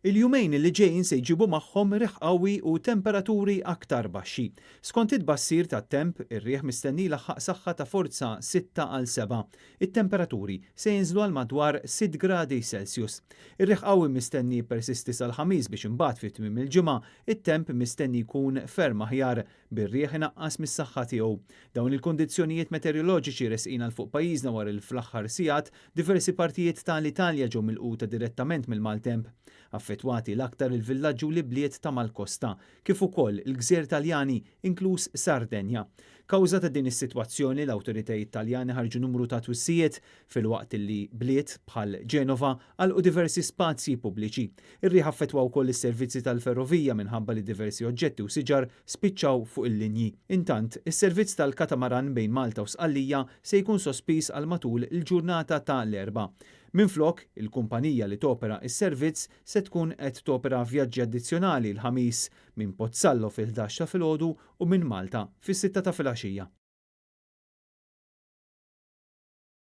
Il-jumejn li ġejjin se jġibu magħhom riħ qawwi u temperaturi aktar baxxi. Skont it-tbassir tat-temp, ir-riħ mistenni jlaħħaq saħħa ta' forza 6 għal 7. It-temperaturi se jinżlu għal madwar 6 gradi Celsius. Ir-riħ qawwi mistenni jippersisti sal-Ħamis biex imbagħad fi tmiem il-ġimgħa it-temp mistenni jkun ferm aħjar bir-riħ inaqqas mis-saħħa tiegħu. Dawn il-kundizzjonijiet meteoroloġiċi resqin għal fuq pajjiżna wara li fl-aħħar sigħat diversi partijiet tal-Italja ġew milquta direttament mill-maltemp. Affettwati l-aktar il-villaġġi u l-ibliet ta' mal-kosta, kif ukoll il-gżejjer Taljani, inkluż Sardenja. Kawża ta' din is-sitwazzjoni l-awtoritajiet Taljani ħarġu numru ta' twissijiet filwaqt li bliet bħal Ġenova għalqu diversi spazji pubbliċi. Ir-riħ affettwa wkoll is-servizzi tal-ferrovija minħabba li diversi oġġetti u siġar spiċċaw fuq il-linji. Intant, is-servizz tal-katamaran bejn Malta u Sqallija se jkun sospiż għal matul il-ġurnata ta' l-Erbgħa. Minflok, il-kumpanija li topera s-servizz se tkun qed topera vjaġġi addizzjonali l-Ħamis minn Pozzallo fil-11 ta' filgħodu u minn Malta fis-6 ta' filgħaxija.